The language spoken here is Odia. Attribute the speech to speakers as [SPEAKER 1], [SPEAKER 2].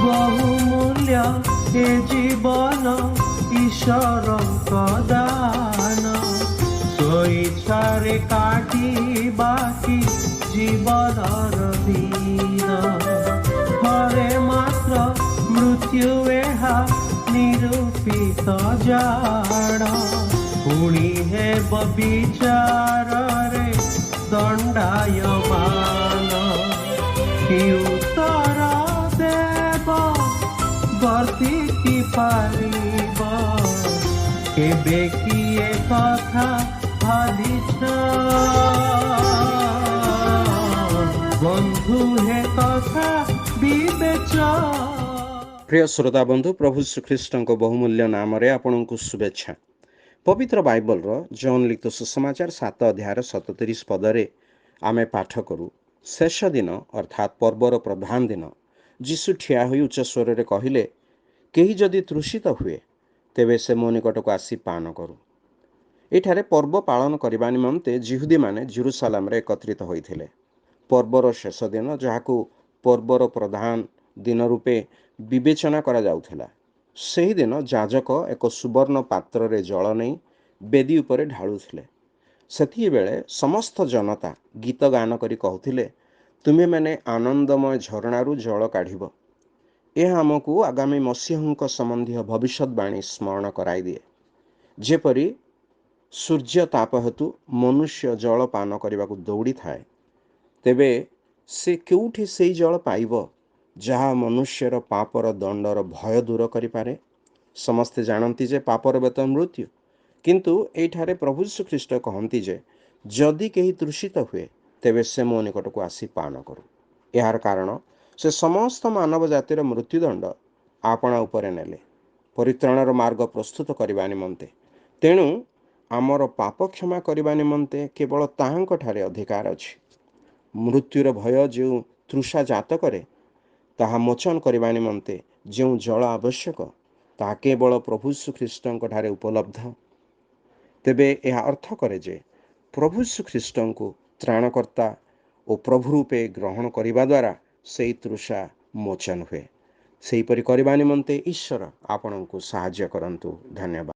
[SPEAKER 1] ବହୁମୂଲ୍ୟ ଏ ଜୀବନ ଈଶ୍ୱରଙ୍କ ଦାନ। ସ୍ୱଇଚ୍ଛାରେ କାଟିବା କି ଜୀବନର ଦିନ? ଥରେ ମାତ୍ର ମୃତ୍ୟୁ, ଏହା ନିରୂପିତ ଜାଣ। ପୁଣି ହେବ ବିଚାରରେ ଦଣ୍ଡାୟମାନ। କି ଉତ୍ତର ଦେବ, ବର୍ତ୍ତି କି ପାରିବ? କେବେ କିଏ କଥା ଭାବିଛ? ବନ୍ଧୁ ହେ, କଥା ବିବେଚ।
[SPEAKER 2] ପ୍ରିୟ ଶ୍ରୋତା ବନ୍ଧୁ, ପ୍ରଭୁ ଶ୍ରୀଖ୍ରୀଷ୍ଟଙ୍କ ବହୁମୂଲ୍ୟ ନାମରେ ଆପଣଙ୍କୁ ଶୁଭେଚ୍ଛା। ପବିତ୍ର ବାଇବଲର ଯୋହନ ଲିଖିତ ସୁସମାଚାର 7 ଅଧ୍ୟାୟର 37 ପଦରେ ଆମେ ପାଠ କରୁ, ଶେଷ ଦିନ ଅର୍ଥାତ୍ ପର୍ବର ପ୍ରଧାନ ଦିନ ଯୀଶୁ ଠିଆ ହୋଇ ଉଚ୍ଚ ସ୍ୱରରେ କହିଲେ, "କେହି ଯଦି ତୃଷିତ ହୁଏ, ତେବେ ସେ ମୋ ନିକଟକୁ ଆସି ପାନ କରୁ।" ଏଠାରେ ପର୍ବ ପାଳନ କରିବା ନିମନ୍ତେ ଯିହୁଦୀମାନେ ଜେରୁସାଲାମରେ ଏକତ୍ରିତ ହୋଇଥିଲେ। ପର୍ବର ଶେଷ ଦିନ, ଯାହାକୁ ପର୍ବର ପ୍ରଧାନ ଦିନ ରୂପେ ବିବେଚନା କରାଯାଉଥିଲା, ସେହିଦିନ ଯାଜକ ଏକ ସୁବର୍ଣ୍ଣ ପାତ୍ରରେ ଜଳ ନେଇ ବେଦୀ ଉପରେ ଢାଳୁଥିଲେ। ସେତିକିବେଳେ ସମସ୍ତ ଜନତା ଗୀତ ଗାନ କରି କହୁଥିଲେ, "ତୁମେମାନେ ଆନନ୍ଦମୟ ଝରଣାରୁ ଜଳ କାଢ଼ିବ।" ଏହା ଆମକୁ ଆଗାମୀ ମସିହଙ୍କ ସମ୍ବନ୍ଧୀୟ ଭବିଷ୍ୟତବାଣୀ ସ୍ମରଣ କରାଇଦିଏ। ଯେପରି ସୂର୍ଯ୍ୟ ତାପ ହେତୁ ମନୁଷ୍ୟ ଜଳ ପାନ କରିବାକୁ ଦୌଡ଼ିଥାଏ, ତେବେ ସେ କେଉଁଠି ସେଇ ଜଳ ପାଇବ ଯାହା ମନୁଷ୍ୟର ପାପର ଦଣ୍ଡର ଭୟ ଦୂର କରିପାରେ? ସମସ୍ତେ ଜାଣନ୍ତି ଯେ ପାପର ବେତନ ମୃତ୍ୟୁ। କିନ୍ତୁ ଏଇଠାରେ ପ୍ରଭୁ ଯୀଶୁଖ୍ରୀଷ୍ଟ କହନ୍ତି ଯେ ଯଦି କେହି ତୃଷିତ ହୁଏ, ତେବେ ସେ ମୋ ନିକଟକୁ ଆସି ପାନ କରୁ। ଏହାର କାରଣ ସେ ସମସ୍ତ ମାନବ ଜାତିର ମୃତ୍ୟୁଦଣ୍ଡ ଆପଣା ଉପରେ ନେଲେ ପରିତ୍ରାଣର ମାର୍ଗ ପ୍ରସ୍ତୁତ କରିବା ନିମନ୍ତେ। ତେଣୁ ଆମର ପାପ କ୍ଷମା କରିବା ନିମନ୍ତେ କେବଳ ତାହାଙ୍କଠାରେ ଅଧିକାର ଅଛି। ମୃତ୍ୟୁର ଭୟ ଯେଉଁ ତୃଷା ଜାତ କରେ, ତାହା ମୋଚନ କରିବା ନିମନ୍ତେ ଯେଉଁ ଜଳ ଆବଶ୍ୟକ, ତାହା କେବଳ ପ୍ରଭୁ ଯୀଶୁଖ୍ରୀଷ୍ଟଙ୍କ ଠାରେ ଉପଲବ୍ଧ। ତେବେ ଏହା ଅର୍ଥ କରେ ଯେ ପ୍ରଭୁ ଯୀଶୁଖ୍ରୀଷ୍ଟଙ୍କୁ ତ୍ରାଣକର୍ତ୍ତା ଓ ପ୍ରଭୁ ରୂପେ ଗ୍ରହଣ କରିବା ଦ୍ୱାରା ସେଇ ତୃଷା ମୋଚନ ହୁଏ। ସେହିପରି କରିବା ନିମନ୍ତେ ଈଶ୍ୱର ଆପଣଙ୍କୁ ସାହାଯ୍ୟ କରନ୍ତୁ। ଧନ୍ୟବାଦ।